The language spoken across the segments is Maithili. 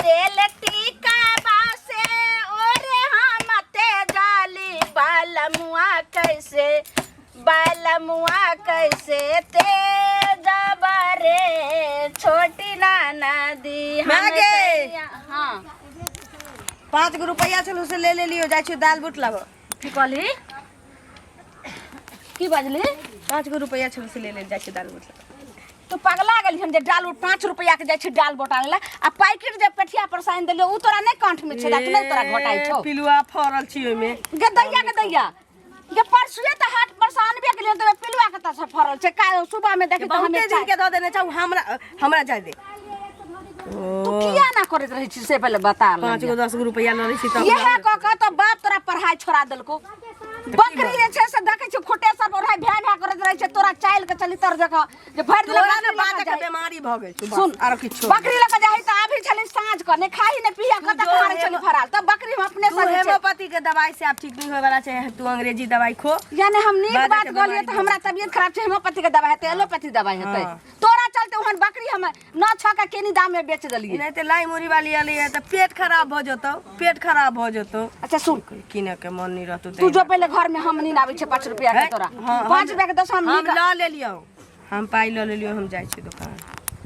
देल टीका बासे ओरे हम ते जाली बालमुआ कैसे, बालमुआ कैसे ते जबरे छोटी नाना दी हम मागे। हाँ 5 गो रुपया छल से ले लेलियो, जाइ छियो दाल बूट लाबऽ। की कहली, की बजली? 5 गो रुपया छल से ले ले जाइ छियो दाल बूट लाबऽ। तू पगला गेली हम जे डाल उठ 5 रुपया के जाइ छी डाल बोट आने ला, आ पैकेट जे पेठिया पर साइन देलियो उ तोरा नहि कंठ में छेदा, तू नहि तोरा घोटाइ छौ। पिलुआ फरल छी ओइमे। गे दैया, गे दैया, गे परसुए तऽ हाट पर से आनबे केलियै तऽ पिलुआ कतऽ से फरल छै? काल्हि सुबह में देखी तऽ हमे बहुते दिन के दऽ देने छौ, हमरा हमरा जाय दे। तू किया ना करैत रहै छी से पहिले बता। 5 गो 10 गो रुपया लऽ लै छी तब इएह कऽ कऽ तऽ बाप तोरा पढ़ाइ छोड़ा देलको। बकरी जे छै से देखै छी खुटेसर पर ओढ़ाइ भैं भैं करैत रहै छै, तोरा चालि के चली तर जगह जे भरि दिन तोरा ने बकरी लऽ बाजऽ कऽ के जाइ। बीमारी भऽ गेल छौ, सुन बस आरो किछो। बकरी लऽ कऽ जाइ तऽ आबी छली साँझ कऽ, ने खाही ने पिया, कतऽ जो कहाँ रहै छली फराल? तब बकरी हम अपने तू से जे छै। हेमोपैथी के दवाई से आब ठीक नहीं होय वाला छै, तू अंग्रेजी दवाई खो। यानी हम नीक बाजऽ बात के कहलियै बीमारी तऽ हमरा तबियत खराब छै, हेमोपैथी के दवाई हेतै, एलोपैथी दवाई हेतै? हाँ। तोरा चलते ओहन बकरी हम 9 6 के केनी दाम में बेच देलियै। नहीं तऽ लाई मुड़ी वाली एलै है तऽ पेट खराब भऽ जेतौ, पेट खराब भऽ जेतौ। अच्छा सुन, किने के मन नहीं रहतौ। तू जो पहिले घर में, हम नहीं आबै छै 5 रुपया के तोरा। हाँ, 5 रुपया के दस हम हम नीक लऽ लेलियौ, हम पाइ लऽ लेलियौ, हम जाइ छी दोकान।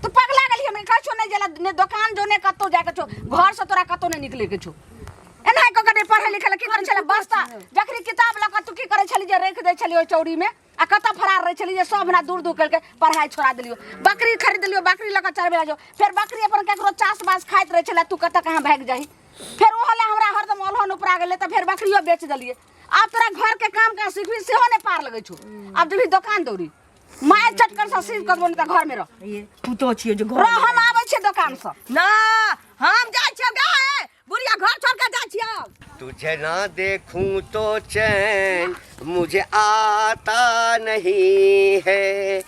तू पगला गेली? हम कहै छौ नहि जेला, ने दोकान जो ने कतौ जाय के छौ, घर से तोरा कतौ नहि निकले के छौ। एना कऽ के नहि पढ़ै लिखै लए की करै छलै? बस्ता जखनी किताब लऽ कऽ तू की करै छली जे राखि दै छली ओहि चौरी में, आ कतऽ फरार रहै छली जे सब हमरा दूर दूर करके पढ़ाइ छोड़ा देलियो। बकरी खरीद देलियो, बकरी लऽ कऽ चरबै लए जो, फेर बकरी अपन केकरो चास बास खाइत रहै छलै, तू कतऽ कहाँ भागि जाही। फेर ओहो लए हमरा हरदम अलहन उपरा गेलै तऽ फेर बकरियो बेच देलियै। आब तोरा घरके काम काज सिखबी सेहो नहि पार लगै छौ। आब जेबही दोकान दौड़ी, माय चटकर से सीध कर देबो, नहि तऽ घरमे रह। ये पुतो छियो जे घर रह, हम आबै छियै दोकानसँ। ना, हम जाइ छियौ गे बुढ़िया, घर छोड़ के जाइ छियौ। तुझे ना देखूं तो चैन मुझे आता नहीं है,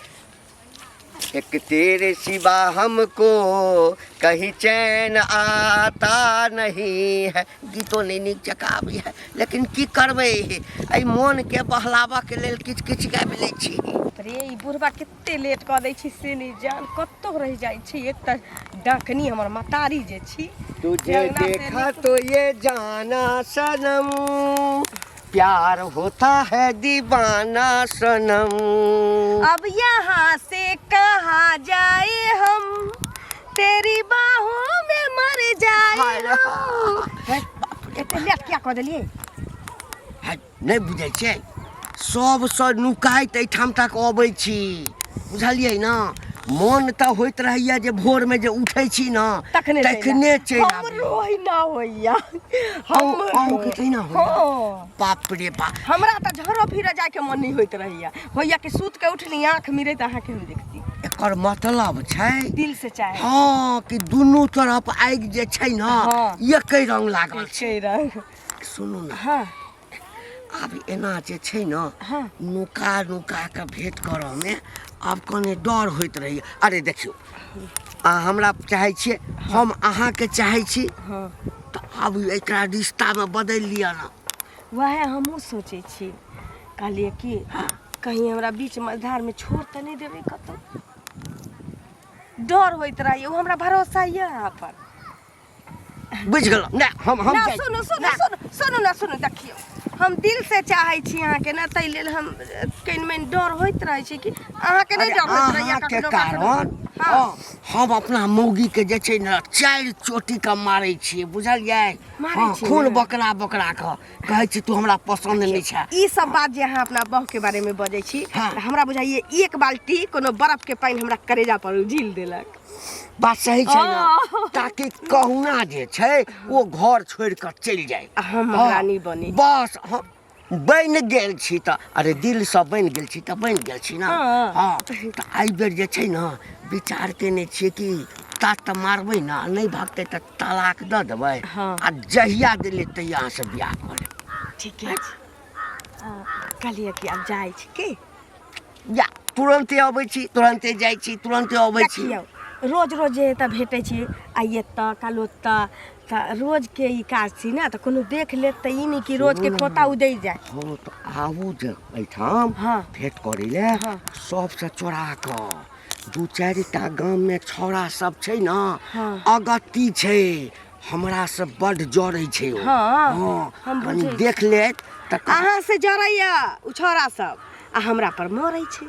एक तेरे सिवा हमको कहीं चैन आता नहीं है। गीतो नहीं नीक जकाँ आबै है, लेकिन की करबै, एहि मोनके बहलाबऽके लेल किछु किछु गाबि लै छी। रे ई बुढ़बा कते लेट कऽ दै छै से नहि जान कतौ रहि जाइ छै। एक तऽ डाकनी हमर मतारी जे छी। तुझे अंगना से देखा तो ये जाना सनम, प्यार होता है दीवाना सनम। अब यहाँ से कहाँ जाए हम, तेरी बाहों में मर जाए हम। हे, बाप रे। एते लेट किया कऽ देलियै? हे, नहि बुझै छियै, सबसँ नुकाइत एहिठाम तक अबै छी, बुझलियै ने? मोन तऽ होइत रहैया जे भोरमे जे उठै छी ने तखने चलि तखने चलि आबी। हमरो ओहिना होइया, हमरो। अहूँके तहिना होइया? हँ। बाप रे बाप। हमरा तऽ झरो फिरे जायके मन नहि होइत रहैया, होइया कि सुति के उठली, आँख मिरे तऽ अहाँके हम देखती। एकर मतलब छै दिल से चाहे। हँ, कि दुनू तरफ आगि जे छै ने एके रंग लागल छै। एके रंग। सुनू ने। हँ। आब एना जे छै ने नुका नुका कऽ भेँट करऽमे आब कने डर होइत रहैए। अरे देखियौ, अहाँ हमरा चाहै छियै, हम अहाँके चाहै छी, तऽ आब एकरा रिश्तामे बदलि लिअ ने। वएह हमहूँ सोचै छी, कहलियै कि कहीं हमरा बीच मझधारमे छोड़ तऽ नहि देबै कतहु, डर होइत रहैए। ओ हमरा भरोसा यऽ अहाँ पर। बुझि गेलहुँ ने? हम ना जाइ- सुनू सुनू सुनू सुनू ना सुनू, देखियौ हम दिल से चाहै छी अहाँके ने, ताहि लेल हम कनि मनि डर होइत रहै छै कि अहाँके नहि अरे डर होइत रहैया अहाँके कखनो कखनो? कारण हँ। हँ, हम अपना मौगी के जे छै ने 4 चोटी के मारै छियै, बुझलियै? मारै हँ, छियै खून ने? बकरा बकरा के कहै छी तू हमरा पसन्द नहि छै। ई सब बात जे अहाँ अपना बहू के बारे में बजै छी हाँ। तऽ हमरा बुझाइए एक बाल्टी कोनो बर्फ के पानि हमरा करेजा पर उझिल देलक। बात सही छै ने? हाँ। ताकि कहुना जे छै ओ घर छोड़ि कऽ चलि जाय आ हम हाँ, महारानी बनी। बस हम बनि गेल छी तऽ, अरे दिलसँ बनि गेल छी तऽ बनि गेल छी ने। हाँ। हँ, तऽ एहि बेर जे छै ने विचार केने छियै कि तात तऽ मारबै ने, आ नहि भागतै तऽ तलाक दऽ देबै। हाँ। आ जहिया देलै तहिया अहाँसँ बियाह कऽ लेब। ठीके छै। कहलियै कि आब जाइ छी की जा, तुरन्ते अबै छी, तुरन्ते जाइ छी, तुरन्ते अबै छी। देखियौ, रोज रोज जे एतऽ भेटै छी, आइ एतऽ काल्हि ओतऽ, तऽ रोजके ई काज छी ने, तऽ कोनो देख लेत तऽ ई नहि कि रोजके खोता उजड़ि जाय। हँ, तऽ आबू जे एहिठाम हाँ। भेँट करै लए। हाँ। सबसँ चोरा कऽ दू चारिटा गाममे छौड़ा सब छै ने हँ। अगत्ती छै हमरा से बड्ड जरै छै ओ। हँ, हँ हम कनि बुझै छी। देख लेत तऽ अहाँ से जरैया उ छौड़ा सब आ हमरा पर मरै छै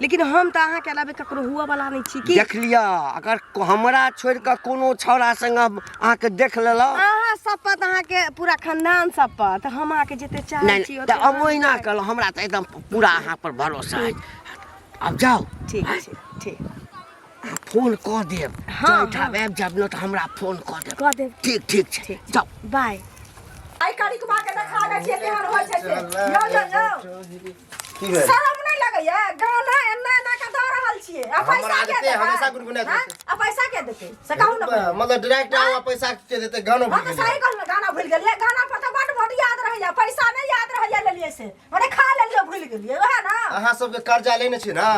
लेकिन हम तऽ अहाँके अलावे ककरो हुअ वाला नहि छी की देख लिअ अगर हमरा छोड़ि कऽ कोनो छौड़ा संग अहाँके देख लेलहुँ अहाँ शपथ अहाँके पूरा खानदान शपथ हम अहाँके जते चाहै नहि छी तऽ ओते हम ओहिना कहलहुँ हमरा तऽ एकदम पूरा अहाँ पर भरोसा अछि आब जाउ ठीक छै ठीक अहाँ फोन कऽ देब हाँ, जाहिठाम आबि जायब ने तऽ हमरा फोन कऽ देब कऽ देब ठीक ठीक छै जाउ बाय आइ करिकबा के देखा दै छियै केहन होइ छै से यौ यौ यौ की भेल शरम नहि लगैया गाना एना एना के दऽ रहल छियै आ हमर पैसा के आदते देतै हमेशा गुनगुनाइत हाँ? रहै छै। आ पैसा के देतै से कहू ने पहिले। मतलब डायरेक्ट आउ पैसा के देते गानो हाँ भूल तऽ गेलियै सही कहलहुँ गाना भूलि गेलियै गाना पर तऽ बड बड याद रहैया पैसा नहि याद रहैया लेलियै से मने खा लेलियै भूलि गेलियै वएह ने अहाँ सबके कर्जा लेने छी ना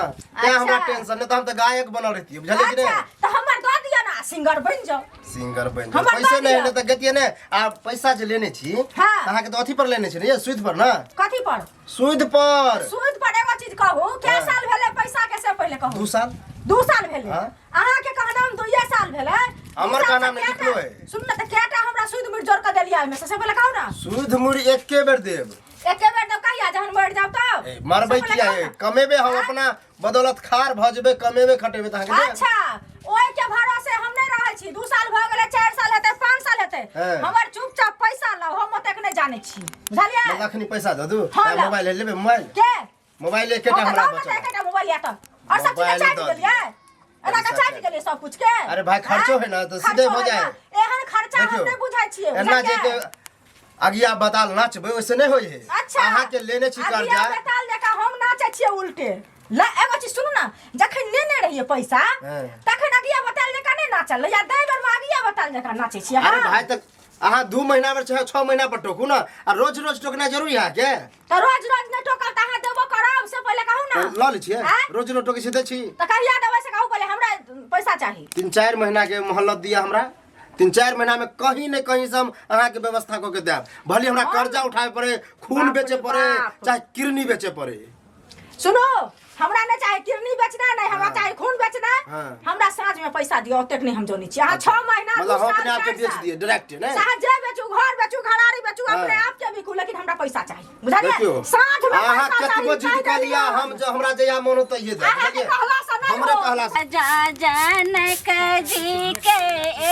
तें हमरा अच्छा। टेंशन नहीं तऽ हम तऽ गायक बनल रहतियै बुझलियै कि अच्छा नहीं तऽ हमर दऽ दिअ ने सिंगर बनि जाउ सिंगर बनि जाउ हमर पैसे दऽ नहीं दिअ। नहि तऽ गतिये नहि आ पैसा जे लेने छी हाँ। तऽ अहाँके तऽ अथी पर लेने छी ने ये सूद पर ना कथी पर सूद पर सूद पर एगो चीज कहू कै हाँ। साल भेलै पैसा के से पहिले कहू 2 साल 2 साल भेलै हाँ। अहाँके कहना हम 2 साल भेलै हमर 2 साल कहना से मे कएटा- लिखलो है। सुन ने तऽ कएटा हमरा सूद मुड़ जोड़ कऽ देलियै एहिमे से से पहिले कहू ने सूद मुड़ी एके बेर देब एके बेर दब कहिया जहन मरि जाब तब ए, मरबै से पहिले किया कहू है ने। कमेबे हम हाँ? अपना बदौलत खार भऽ जेबै कमेबे खटेबे तऽ अहाँके देब। अच्छा ओहि के भरोसे हम नहि रहै छी 2 साल भऽ गेलै 4 साल हेतै 5 साल हेतै हाँ। हमर चुपचाप पैसा लाउ हम ओतेक नहि जानै छी बुझलियै मतलब अखनी पैसा दऽ दू हाँ, तऽ लाउ। मोबाइल लेबै मोबाइल के मोबाइल एकेटा हम हमरा तऽ बचल एकेटा मोबाइल या तऽ और सब चीज मोबाइल चाटि दऽ गेलियै एना के पैसा चाटि चाही। गेलियै सब कुछ के अरे भाई, खर्चो है ना, तऽ सीधे खर्चो हो है जाए। ना। एहन खर्चा हम देखियौ, नहि बुझै छियै एना जे बुझलियै? के अगिया बताल नाचबै ओइसे नहि होइ है अच्छा अहाँके लेने छी अगिया कर्जा बेताल जकाँ हम नाचै छियै उल्टे ल एगो चीज सुनू ना जखन लेने रहियै पैसा हाँ। तखन अगिया बताल जकाँ नहि नाचल या दै बेर मे अगिया बताल जकाँ नाचै छियै अरे हाँ। भाई तऽ अहाँ 2 महीना पर चाहे 6 महीना पर टोकू ना आ रोज रोज टोकना जरूरी है अहाँके तऽ रोज रोज नहि टोकब तऽ अहाँ देबो करब से पहिले कहू ना लऽ लै छियै आँय? रोज रोज टोकै छियै दै छी तऽ कहिया देबै से कहू पहिले हमरा पैसा चाही 3-4 महीना के मोहलत दिअ हमरा 3-4 महीना में कहीं ने कहीं से हम अहाँके व्यवस्था कऽ के देब भले हमरा कर्जा उठावे पड़े खून बाप रे बेचे पड़े बाप। चाहे किडनी बेचे पड़े सुनो हमरा नहि चाही किडनी बेचना नहीं हमरा चाही खून बेचना हाँ। हमरा साँझ में पैसा दिअ ओतेक नहीं हम जोनी छी अहाँ 6 महीना मतलब दू हम साल, अपने आप के चारि बेच साल। दिए डायरेक्ट ने चाहे जे बेचू घर बेचू घरारी बेचू हाँ। अपने आप के बिकू लेकिन हमरा पैसा चाही बुझलियै देखियौ साँझ में अहाँ पैसा चाही कतबो जिद चाही कऽ लिअ देलियै। हम जे हमरा जहिया मन होतै तहिये देब अहाँके बुझलियै? कहलासँ नहि हमरे होत। कहला से जा जनक जी के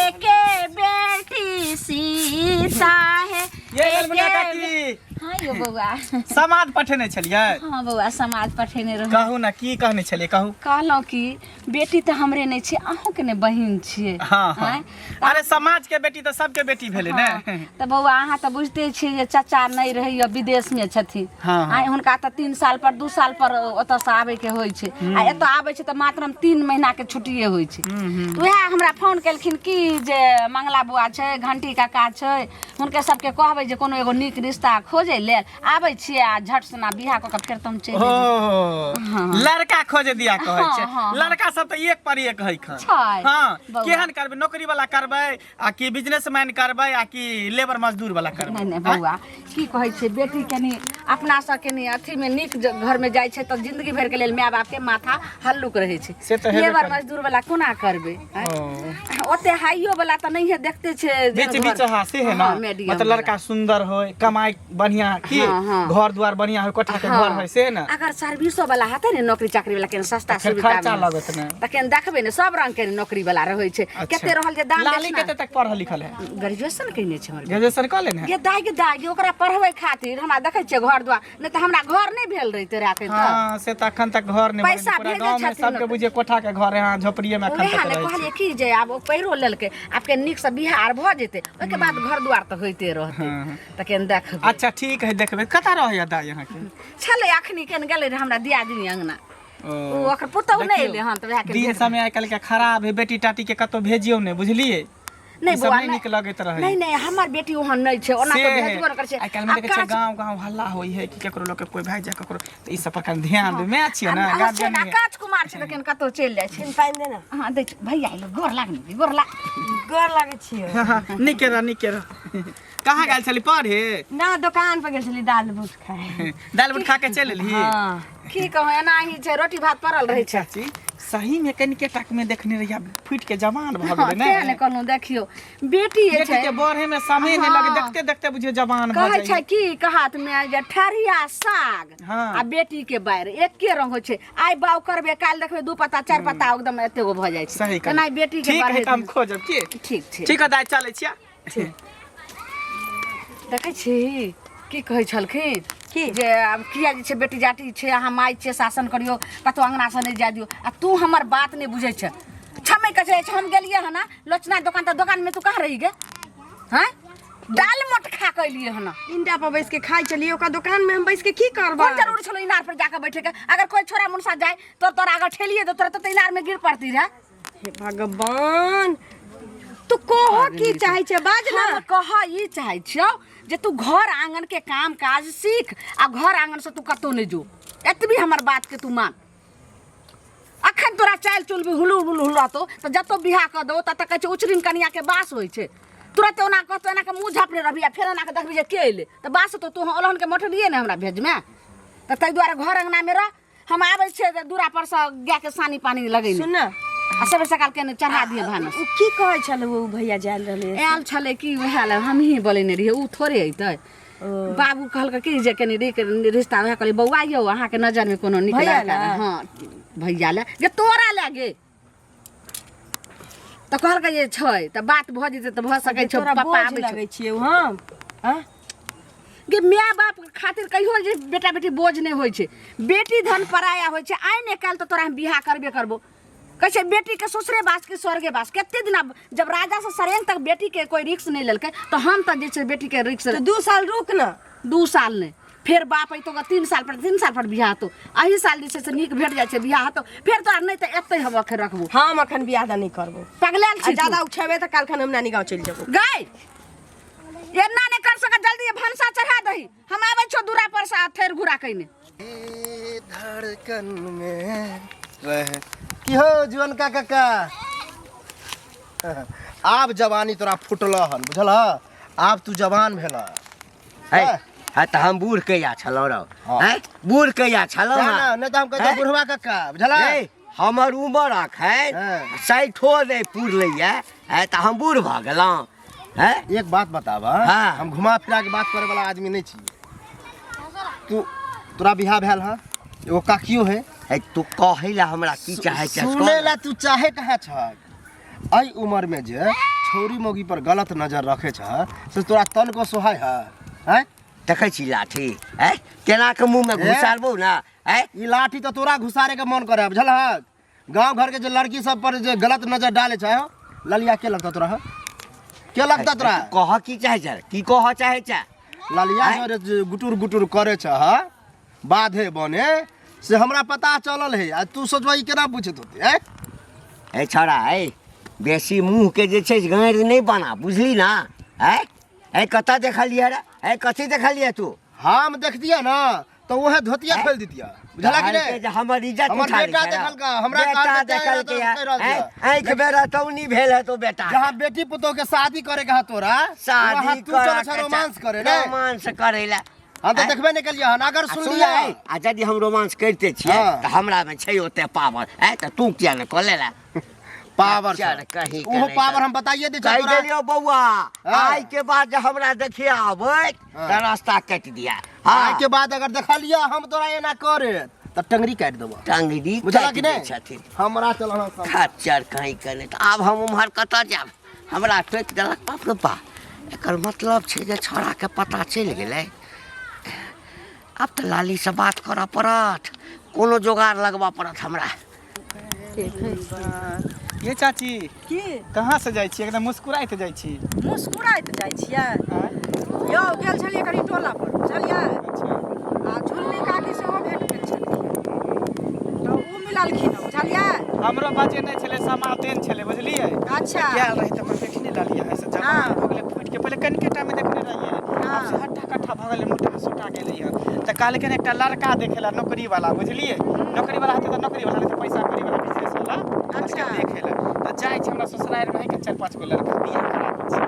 एके बेटी सीता है ये ललमुनिया काकी हाँ यौ बौआ समाद पठेने छलियै हाँ बौआ समाज पठेने रहौ कहू ने की कहने छलियै कहू कहलहुँ कि बेटी तऽ हमरे नहि छै अहूँके ने बहिन छियै हाँ हाँ आँय? अरे समाज के बेटी तऽ सबके बेटी भेलै ने हाँ, तऽ बौआ अहाँ तऽ बुझिते छियै जे चाचा नहि रहैया विदेशमे छथिन हाँ, हाँ। आँय हुनका तऽ 3 साल पर 2 साल पर ओतऽसँ आबैके होइ छै आ एतऽ आबै छै तऽ मात्र 3 महीनाके छुट्टिए होइ छै तऽ उएह हमरा फोन केलखिन कि जे मंगला बुआ छै घंटी काका छै हुनके सबके कहबै जे कोनो एगो नीक रिश्ता खोजै लेल आबै छियै आ झट सुना बियाह कऽ के फेर तऽ हम चलि ओ जेबै। लड़का खोजे दिया कहै हाँ, छै हाँ, लड़का सब तऽ एक पर एक है खन छै। हाँ बौआ। केहन करबै नौकरी वाला करबै आ कि बिजनेसमैन करबै आ कि लेबर मजदूर वाला करबै नहि नहि बौआ की कहै छै बेटी कनि अपना सब कनि अथीमे नीक घरमे जाइ छै तऽ जिंदगी भरिके लेल माय बापके माथा हल्लुक रहै छै से तऽ हेबे लेबर करै। मजदूर वाला कोना करबै आँय? ओ। ओते हाइयो वाला तऽ नहिए देखते छै जे बीच घर- बीच हाँ से है ना हाँ, medium मतलब लड़का वाला। सुंदर हो कमाई बढ़िया की हाँ, हाँ। घर द्वार बढ़िया हो कोठा के घर हो से ना अगर सर्विसो वाला हेतै ने नौकरी चाकरी वाला केना सस्ता तऽ फेर सुविधा खर्चा मे। लगत ने। तऽ केना देखबै ने सब रंग के नौकरी वाला रहै छै कते रहल जे दाम लाली कते तक पढ़ल लिखल है ग्रेजुएशन केने छै हमर ग्रेजुएशन कऽ लेने है गे दाइ गे दाइ गे ओकरा पढ़बै खातिर हमरा देखै छियै घर द्वार नहि तऽ हमरा घर नहि भेल रहितै रहै एखन तक हाँ से तऽ अखन तक घर नहि पैसा बनल पूरा भेजै गाँव में छथिन सबके ओतऽ। बुझिए कोठा के घर है हाँ झोपड़िए में अखन उएह तक ने रहै कहलियै छै की जे आब ओ पढ़ियो लेलकै आब के नीकसँ बियाह आर भऽ जेतै ओहिके बाद घर द्वार तऽ होइते रहतै हाँ। तऽ केन देखबै अच्छा ठीक है देखबै कतऽ रहैया दाइ अहाँके छलै अखनी केन गेलै रहै हमरा दियादिनी अङ्गना ओ। ओ ओकर पुतहु नहि देखियौ, एलै हन तऽ वएह के दिन समय आइ काल्हि के खराब है बेटी टाटी के कतौ भेजियौ नहि बुझलियै नहि ई सब बौआ नहि नीक लगैत रहै नहि नहि हमर बेटी ओहन नहि छै ओना से तऽ है। भेजबो नहि करै छै आइ काल्हि में आब देखै छियै काज- गाँव गाँव हल्ला होइ है कि केकरो लोग के कोई भागि जाय ककरो तऽ ई सब पर कनि ध्यान देबै मैं छियै ने आ- आ- छै गार्जियन ने, काज कुमार छै तऽ केन कतौ चलि जाइ छै पानि दे ने हाँ दै छी। भैया एलो गोर लागनी गोर लाग गोर लागै छियै नीके रह नीके रह कहाँ गेल छली पढ़े ना दोकान पर गेल छली दाल बूट खाए दालि बूट खा के चलि एलही हाँ की कहू एनाही छै रोटी भात पड़ल रहै छै चाची सही में कनिके टाक में देखने रहिया फूट के जवान भऽ हाँ, गेलै तें ने ने कहलहुँ देखियौ बेटी जे बेटी छै के बढ़े में समय नहि लगे हाँ। देखते देखते बुझियौ जवान भऽ कहै जाइ छै की कहात में जे ठरिया साग हाँ। आ बेटी के बारि एके रंग होइ छै आइ बाउ करबे काल्हि देखबै दू पत्ता चारि पत्ता एकदम एते गो भऽ जाइ छै सही तेना बेटी के ठीक है बढ़े तऽ हम खोजब की ठीक छै ठीक है दाइ चलै छियै देखै छी की कहै छलखिन की? जे आब किया जे छै बेटी जाटी छै अहाँ माय छियै शासन करियौ कतौ अंगनासँ नहि जाय दियौ आ तू हमर बात नहि बुझै छै छमै के छै हम गेलियै हन लोचना दोकान तऽ दोकानमे तू कहाँ रहि गे हँ दाल मोट खा के एलियै हन इंडा पर बैस के खाइ छलियै ओकरा दोकान में हम बैस के की करबै कोन जरूरी छलो इनार पर जाके बैठे के अगर कोई छोरा मुनसा जाए तो तोरा अगर ठेलिए दो तोरा तो इनार में गिर पड़ती रहे हे भगवान तू कह की चाहै छै बाज ना हम कह ई चाहै छियौ जे तू घर आंगन के काम काज सीख आ घर आंगन से तू कतौ नहि जो एतबी हमर बात के तू मान अखन तोरा चालि चुल भी हुलु हुलु हुलु रहतौ तऽ जतौ बियाह कऽ दौ ततऽ कहै छै उचरिन कनिया के बास होइ छै तुरते ओना कहतौ एना के मुँह झाँपने रहबी आ फेर एना के देखबी जे के अयलै तऽ बास होतौ तू ओलहन के मठलियै ने हमरा भेजमे तऽ ताहि दुआरे घर अंगनामे रह हम आबै छियै तऽ दूरा पर से गाय के सानी पानी लगेने सुन ना आ सबेर सकाल केने चढ़ा दिए भानस ओ की कहै छल ओ भैया जायल रहलै आयल छलै कि उएह लए हमही बोलेने रहियै ओ थोड़े अयतै बाबू कहलकै कि जे कनि रिश्ता उएह कहलियै बौआ यौ अहाँके नजरमे कोनो नीक भैया लड़का लए? हँ भैया लए जे तोरा लए गे तऽ कहलकै जे छै तऽ बात भऽ जेतै तऽ भऽ सकै छै तोरा पप्पा बोझ आबै छै लगै छियै हम हँ गे माय बाप खातिर कहियो जे बेटा बेटी बोझ नहि होइ छै बेटी धन पराया होइ छै आइ ने काल्हि तऽ तोरा हम बियाह करबे करबो कहै छै बेटीके ससुरे बास कि स्वर्गे बास कते दिन आब जब राजा से सरेंग तक बेटीके कोई रिक्स नहि लेलकै तऽ हम तऽ जे छै बेटीके रिक्स तऽ 2 साल रुक ना 2 साल नहि फेर बाप अयतौ 3 साल पर 3 साल पर बियाह हेतौ एहि साल जे छै से नीक भेट जाइ छै बियाह हेतौ फेर तोरा नहि तऽ एतै हम अखन रखबो हम अखन बियाह दान नहि करबो पगलायल आ छी तू। ज्यादा उठेबै तऽ काल्हिखन हम नानी गाँव चलि जेबो गाय एना नहि कर सक जल्दी ये भनसा चढ़ा दही हम आबै छौ दूरा पर से थेर घुरा कइने धड़कन में रहे की हो जुअन का काका आब जवानी तोरा फुटल हन बुझल आब तू जवान भेल है हाँ तऽ हम बूढ़ कहिया छलहुँ रौ हाँ। हैं बूढ़ कहिया छलहुँ ना नहीं तो हम कहते हैं? बुढ़वा काका बुझल ए, हमर उमर अखन हाँ। साठिो नहि पुरलैया है तऽ हम बूढ़ भऽ गेलहुँ हैं एक बात बताब हाँ। हम घुमा फिरा के बात करे वाला आदमी नहीं छी तू तोरा बियाह भेल हँ एगो काकियो है है तू कहै ला हमरा की चाहै छै सुने ला तू चाहे कहाँ छ एहि उम्र में जे छौरी मौगी पर गलत नजर रखे छ से तोरा तन को सोहाय है हैं देखै छी लाठी है केना के मुँह में ए? घुसारबौ ना है ई लाठी तो तोरा घुसारे के मन करे बुझल है गांव घर के जे लड़की सब पर जे गलत नजर डाले छै हो ललिया के लगता तोरा हो के लगता तोरा कह की चाहै छै की कह चाहै छै ललिया आँय? जे जे गुटुर गुटुर करे छ ह बाधे बने से हमरा पता चलल है आ तू सोचबा ई केना पूछैत होते हैं ए छौड़ा ए बेसी मुँह के जे छै से गाँड़ि नहि बना बुझली ना है ए कतऽ देखलियै रे ए कथी देखलियै तू हम देखतियै ना तो वह धोतिया आँय? खोल दितिया बुझला कि कहलकै नहीं जे हमर इज्जत हमर उठा बेटा लै छै देखलका, हमरा बेटा कहलकै देखलकै तें रहल हैं, छै। आँखि बेर रतौनी भेल है तो बेटा जहाँ बेटी पुतोह के शादी करे के है तोरा शादी वहाँ तू करा चल के रोमांस करे ने रोमांस करे ला हम तो आँय? देखबे नहीं कलिए हन अगर आ सुन सुन लिया ले, आ यदि हम रोमांस करिते छियै हाँ। तऽ हमरा मे छै ओते पावर है तऽ तू किया ने कऽ लेला पावर चल, कहीं के ओहो नहीं पावर चल। हम बताइए दे कहि तोरा देलियौ बौआ हाँ। आइ के बाद जे हमरा देखिए आबै हाँ। तऽ रास्ता काटि दिया आइ के बाद अगर देखलिया हम तोरा एना करे तऽ टंगरी काटि देबो टंगरी बुझला काटि कि दै नहीं छथिन हमरा चल अहाँ सब खच्चर कहीं के नहि तऽ आब हम उम्हर कतऽ जायब हमरा टोकि देलक बाप रे बा एकर मतलब छै जे छौड़ाके पता चलि गेलै आब तऽ लालीसँ बात करऽ पड़त कोनो जोगाड़ लगबऽ पड़त हमरा ये चाची की कहाँ से जाइ छी एकदम मुस्कुराइत जाइ छी मुस्कुराइत जाइ छियै यौ गेल छलियै कनि टोला पर बुझलियै आ झुलनी काकी सेहो भेट गेल छलखिन तऽ ओ मिललखिन हँ, बुझलियै हमरो बजेने छलै समातेन छलै बुझलियै अच्छा गेल रही तऽ अपन देखने रहलियै है से जवान हाँ। भऽ गेलै फूटि के पहिले कनिके टा में देखने रहियै आब से हट्टा कट्ठा भऽ गेलै मोटा सोटा गेलै हँ तऽ कहलकै एकटा लड़का देखे ला नौकरी वाला बुझलियै नौकरी वाला हेतै तऽ नौकरी वाला नहि तऽ पैसा कौड़ी वाला बिजनेस वाला अच्छा। देखे ला तऽ जाइ छै हमरा ससुरारि में है के चारि पाँच गो लड़का बियाह करा दै छै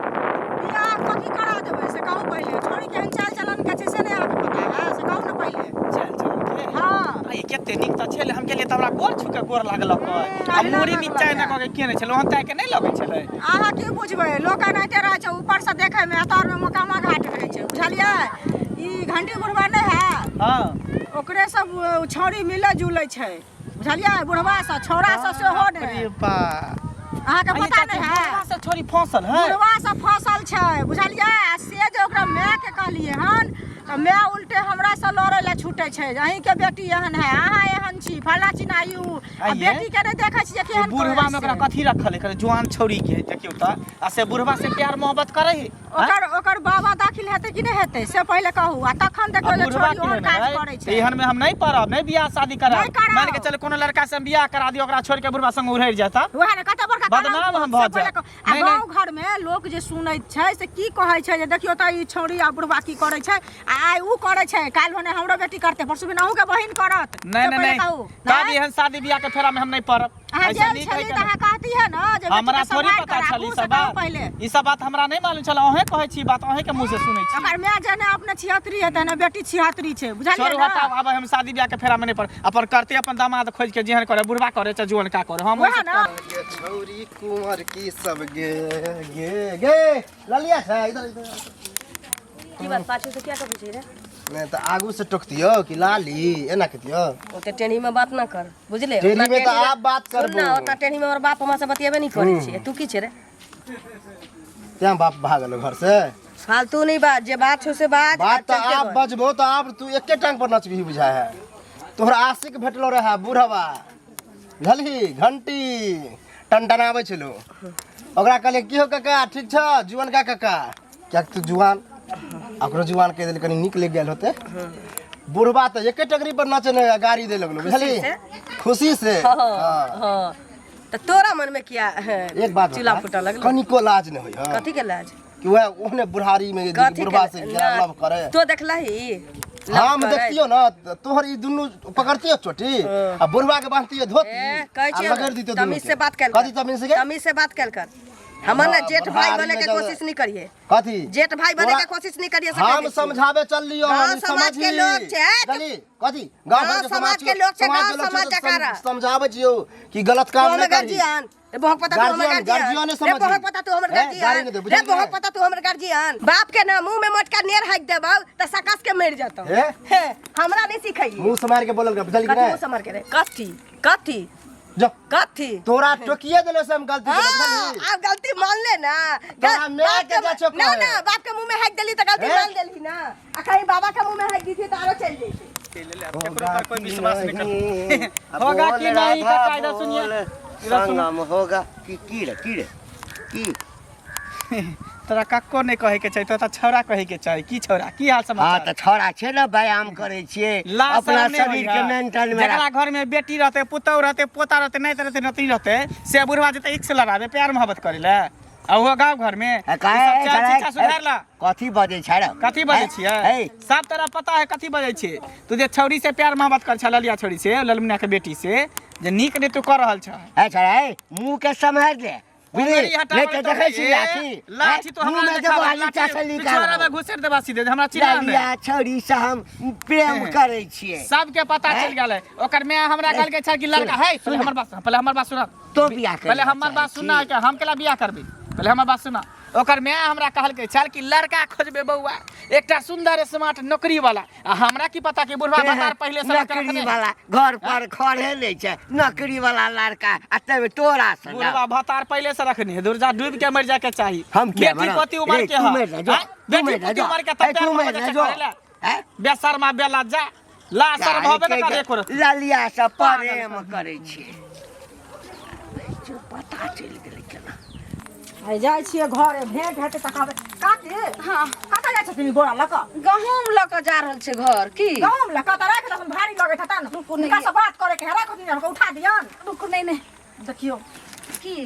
बियाह कथी करा देबै से कहू पहिले छोरी केहन चाल चलन के छै से नहि अहाँके पता है से कहू ने पहिले चल चल हाँ। आ, ई केते एते नीक तऽ छलै हम गेलियै तऽ हमरा गोर छू के गोर लागलक आ अहिना मूड़ी लागलक नीचा एना है। कऽ के केने छलै ओहन ताहि के नहि लगै छलै अहाँ की बुझबै लोक एनाहिते रहै छै ऊपरसँ देखैमे आ तरमे मोकामा घाट रहै छै बुझलियै ई घंटी बुढ़वा नहि है हँ ओकरे सब छौड़ी मिलै जुलै छै बुझलियै बुढ़वा सब छौड़ा सब सेहो बाप नहि रे बा अहाँके पता नहि है बुढ़वा सब छोरी फंसल है बुढ़वा सब फसल छै बुझलियै आ से जे ओकरा मायके कहलियै हन तऽ माय उल्टे हमरा से लड़ै लए छूटै छै जे अहीँके बेटी एहन है अहाँ एहन छी फल्लाँ चिन्ना ई उ आ आइये? बेटीके नहि देखै छियै केहन बुढ़वा में ओकरा से। कथी रखल है जुआन छौरी के है देखियौ तऽ आ से बुढ़वा से प्यार मोहब्बत करै है ओकर ओकर बाबा दाखिल हेतै कि नहि हेतै से पहिले कहू आ तखन देखबै जे बुढ़वा छोरी ओहन केहन काज है? करै छै एहन में हम नहीं पड़ब नहीं बियाह शादी करब नहि करब। मान के चल कोनो लड़का से हम बियाह करा दियो ओकरा छोड़ के बुढ़वा संग उड़ै जाता वएह ने कते बड़का बदनाम कलंक हम भऽ से पहिले जायब। कहू। आ नहि, गाँव घर में लोक जे सुनैत छै से की कहै छै जे देखियौ तऽ ई छौड़ी आ बुढ़वा की करै छै आ आइ उ करै छै काल्हि भने हमरो बेटी करतै परसू दिन अहूँके बहिन करत नहीं से नहीं पहिले नहीं कहू तब एहन शादी बियाह के फेरा में हम नहीं पड़ब अहाँ ऐसा गेल नीक है छली कि तऽ अहाँ कहती है ने जे बेटीके हमरा थोड़ी सम्हारि पता कऽ छल ई राखू से सब कहू बात पहिले ई सब बात हमरा नहीं मालूम छल अहें कहै छी बात अहें के मुंह से सुनै छी ओकर माय जेने अपने छिहत्तरी हेतै ने बेटी छिहत्तरी छै बुझलियै छोड़ू ने हटाउ आब हम शादी बियाह के फेरा में नहीं पड़ अपन करते अपन दामाद खोज के जेहन करे बुढ़वा करे चाहे जुअन का करे हम वएह ने ये छौरी कुंवर की सब गे गे गे ललिया छै इधर इधर की बात पाछू से क्या करै छै रे नहि तऽ आगू से टोकतियो कि लाली एना कहितियो ओते टेढ़ी में बात ना कर बुझले टेढ़ी में तऽ आब बात सुन करबो ना ओतना टेढ़ी में हमर बाप हमरा से बतियेबे नहीं करै छै तू की छै रे तें बाप भागल घर से फालतू नहीं बात जे बात छौ से बात बात तऽ चलते आब बन। बजबो तऽ आब तू एके टांग पर नचबही बुझाय है तोहर आशिक भेटलो रहे बूढ़वा बुझलही घंटी टनटनाबै छलो ओकरा कहलियै की हो काका ठीक छ जुअन का काका किएक तू जुआन आ ओकरो जुआन कहि देली कनि नीक लागि गेल होते बुढ़बा तऽ एके टंगरी पर नचे ने गाड़ी दे लगलो बुझलही से? खुशी से हाँ हाँ। हाँ तऽ तोरा मन में किया है, एक बात चूल्हा बता, फूटऽ लगलो कनिको लाज नहि होइ हँ कथी के लाज कि वएह ओहने बुढ़ारी में जे कथी बुढ़बा के से ना, लव करे तो देखलही लव हम करे। देखतियो ना त तोहर ई दुनू पकड़तियो चोटी आ बुढ़वा के बांधतियो धोती ए, कहै आ छियै लगड़ दितियो दुनू तमीज के। से बात कयल कर कथी तमीज से के तमीज से बात कयल कर हमर ना हाँ, जेठ भाई बुढ़ारी बने में के जब- कोशिश नहीं करिए कथी जेठ भाई बने के तोरा- कोशिश नहीं करिए से कह हम दै छियै। समझावे चल लियो गाँव हम समाज के समझी। लोग छै, गली कथी गाँव गाँव घर के समाज के लोग छै, समाज गाँव के लोग समाज छै तऽ जकाँ रह। समझावे छियौ कि गलत तू काम हमर नहि करी गार्जियन रे बहुत पता तू हमर गार्जियन- गार्जियन गार्जियने रे समझी। बहुत पता तू हमर हैं, गाली गार्जियन नहि दे, रे बुझलियै? बहुत पता तू हमर गार्जियन बाप के ना मुंह में मोटका नेर हाक देबौ त सकस के मर जतौ हे? हे हमरा नहीं सिखैये मुंह समार के बोलल कर बुझली कि कथी नहि मुंह समर के रे कथी कथी जो कथी तोरा टोकिए देले से हम गलती हाँ, केलहुँ, बुझलही आब गलती मान ले ना तोरा माय बाप के जा छौ ना कहे। ना बाप के मुंह में हाक देली त गलती हे? मान देली ना आ कहीं बाबा के मुंह में हाक दी थी त आरो चल जैती केकरो पर कोई विश्वास नहीं नहीं कर होगा कि नहीं काका इधर सुनिए इधर सुनो संगम होगा कि की रे की रे की तोरा कक्को नहीं कहे के चाही तोरा छौड़ा कहे के चाही की छौड़ा की हाल हाँ समाचार तऽ छौड़ा छै ने व्यायाम करै छियै ला अपना शरम नहीं शरीर होइए। के मेंटन में जकरा घर में बेटी रहते पुतहु रहते पोता रहते नहीं रहते नती रहते से बुढ़वा जेते एक से लड़ाबे प्यार मोहब्बत करे ले आ ओहो गाँव घर में आ ई काहे सब चाल छौड़ा, शिक्षा सुधार ला कथी बजै छै रे कथी बजै छियै है सब तरह पता है कथी बजै छियै तू जे छौड़ी से प्यार मोहब्बत कर छल ललिया छौड़ी से ललमुनिया के बेटी से जे नीक नहि तू कर रहल छह है छौड़ा है मुंह के सम्हारि दे बुझली उंगली हटाबै नहि तऽ देखै छी ए, लाठी लाठी तो मुंह हमरा में देबो आ नीचा से पिछवाड़ा में निकाल घुसेर देबा सीधे हमरा चिन्ह ललिया नहि छौड़ी से हम प्रेम करै छियै सबके पता चलि गेलै ओकर माय हमरा कहलकै छल कि लड़का है पहिले हमर बात पहिले हमर बात सुन तो बियाह करै पहिले हमर बात सुना के हम केला बियाह करबै पहिले हमर बात सुना ओकर माय हमरा कहलकै छल कि लड़का खोजबै बौआ एकटा सुंदर स्मार्ट नौकरी वाला आ हमरा की पता कि बुढ़वा भतार पहिले से लड़का नौकरी रखने वाला घर पर खड़े नहि छै नौकरी वाला लड़का आ तब तोरा से बुढ़वा भतार पहिले से रखने है दुर्जा डूब के मर जाए के चाही हम किया बेटी मरब? पोती उमर रे, के तू ह मरि जा, जो। आँय? तू बेटी मरि जा, पोती जो। उमर के ए, तब तू मरि जा, जो। हैं? बेशर्मा बेला जा ला शर्म होबे न करे एको रत्ती। ललिया से प्रेम करै छियै पता चलि गेलै केना आइ जाइ छियै घरे भेंट हेतै तऽ कहबै काकी हाँ कतऽ जाइ छथिन ई बोरा लऽ कऽ गहूँम लऽ कऽ जा रहल छै घर की गहूँम लऽ कऽ तऽ राखि देथुन भारी लगैत हेतनि रुकू नहि। हुनकासँ बात करैके है राखि दियौन उठा दियौन रुकू नहि नहि देखियौ की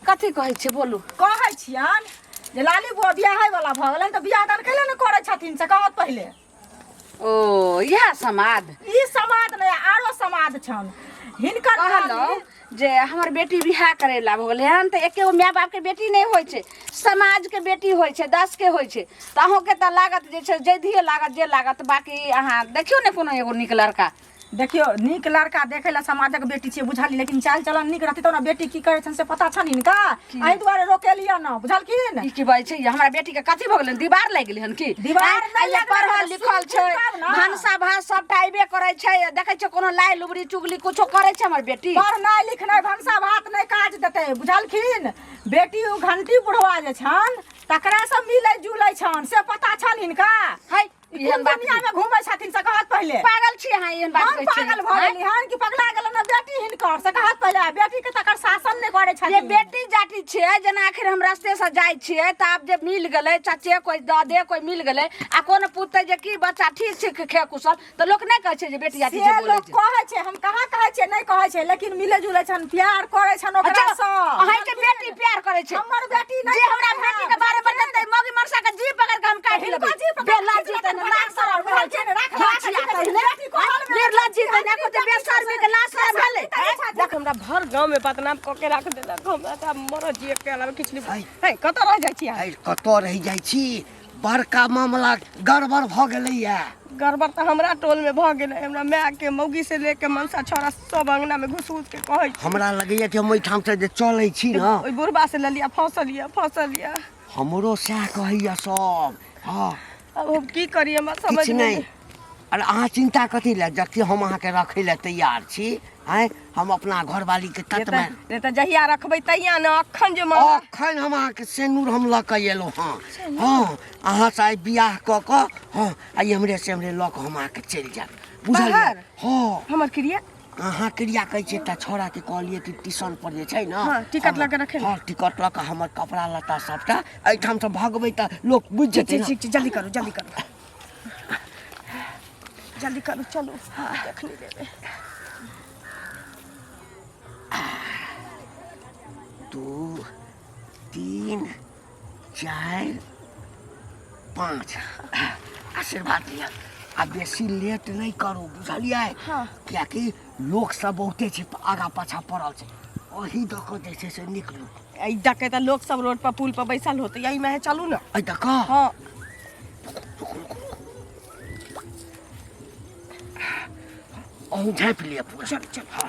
कथी कहै छै बोलू कहै छियनि जे लाली बुआ बियाहै वाला भऽ गेलनि तऽ बियाह दान कैले ने करै छथिन से कहत पहिले ओ इएह समाद ई समाद नहि आरो समाद छनि हिनकर कहलहुँ जे हमर बेटी बियाह करे ला भऽ गेलै हन तऽ एके गो माय बापके बेटी नहि होइ छै समाजके बेटी होइ छै दसके होइ छै तऽ अहूँके तऽ लागत जे छै जैधिए लागत जे लागत बाँकी अहाँ देखियौ ने कोनो एगो नीक लड़का देखियौ नीक लड़का देखै लए समाजक बेटी छियै बुझलियै लेकिन चालि चलन नीक रहतै तब ने बेटी की करै छनि से पता छनि हिनका एहि दुआरे रोकेलियै ने बुझलखिन ई की बाजै छै हमरा बेटी के कथी भऽ गेलै दीवार लागि गेलै हन की दीवार आँय, नहि आइ लागलै पढ़ल हन, लिखल छै सुनब ने। भनसा भात सबटा अयबे करै छै देखै छियै कोनो लाइ लुबरी चुगली कुछो करै छै हमर बेटी पढ़नाइ लिखनाइ भनसा भात नहि काज देतै बुझलखिन बेटी ओ घंटी बुढ़वा जे छनि तकरा से मिलै जुलै छनि से पता छनि हिनका है ई एहन कोन बात दुनिया में घूमै छथिन से कहत पहिले पागल छी अहाँ एहन बात हम कहै छियै पागल भऽ आँय? गेली हन कि पगला गेल ने बेटी हिनकर से कहत पहिले आ बेटी के तकर शासन नहि करै जे छथिन बेटी जाति छियै जेना आखिर हम रस्ते से जाइ छियै तऽ आब जे मिल गेलै चाचे कोइ दऽ दे कोइ मिल गेलै आ कोनो पूछतै जे की बच्चा ठीक छै खे कुशल तऽ लोक नहि कहै छै जे बेटी जाति से छै बोलै लोक छै कहै छै हम कहाँ कहै छियै नहि कहै छै लेकिन मिलै जुलै छनि प्यार करै छनि ओकरा अच्छा सँ अहाँके बेटी प्यार करै छै हमर बेटी नहि जे हमरा करै बेटी है, के बारे में बतेतै मौगी मरसा के जी पकड़ के हम काटि हिनको लेबै जी पकड़ बेला के जी खींच तने लेतै, लाज शरम बुझल छै ने, राख, राख, छिया राख, तने बेटी कहल में निर्लज्ज जी तने को ते बेशर्मी के लाज शरम भेलै देख हमरा भर गाँव में बदनाम कऽ के राख देलक हमरा तऽ आब मरऽ जिए के अलावा किछु नहि है कतऽ रह जाइ छी अहाँ अरे कतऽ रहि जाइ छी बड़का मामला गड़बड़ भऽ गेलैया गड़बड़ तऽ हमरा टोल में भऽ गेलै हमरा माय के मौगी से लेके मनसा छौड़ा सब अंगना में घुस घुस के कहै छै हमरा लगैया कि हम एहिठाम से जे चलै छी ने ओहि बुढ़बा से ललिया फंसल यऽ फंसल यऽ हमरो सएह कहैया सब हँ अब हम की करी हमरा समझ किछु में नहि अरे अहाँ चिन्ता कथी लए जबकि हम अहाँके रखै लए तैयार छी आँय हम अपना घरवालीके ततमे नहि तऽ जहिया रखबै तहिया ने अखन जे मांग अखन हम अहाँके सेनूर हम लऽ कऽ एलहुँ हँ हँ अहाँसँ आइ बियाह कऽ कऽ हँ आइ हमरे से हमरे लऽ कऽ हम अहाँके चलि जायब बुझलियै बाहर? हँ हमर क्रिया अहाँ क्रिया कहै छी एकटा छौड़ाके कहलियै कि टिशन पर जे छै ने हँ, टिकट लऽ कऽ रखै लए। हँ टिकट लऽ कऽ हमर कपड़ा लत्ता सबटा एहिठामसँ भगबै तऽ लोक बुझि जेतै ठीक ने ठीक ठीक जल्दी करू जल्दी करू जल्दी करू चलू देख नहि देबै दू तीन चारि पाँच आशीर्वाद लिअ आ बेसी लेट नहि करू बुझलियै हँ। कियाकि लोक सब बहुते छै आगा पाछा पड़ल छै ओही दऽ कऽ जे छै से निकलू एहि दके तऽ लोक सब रोड पर पुल पर बैसल होतै एहिमे है चलू ने एहि दऽ कऽ हँ अहूँ झाँपि लिअ पूरा चल चल हँ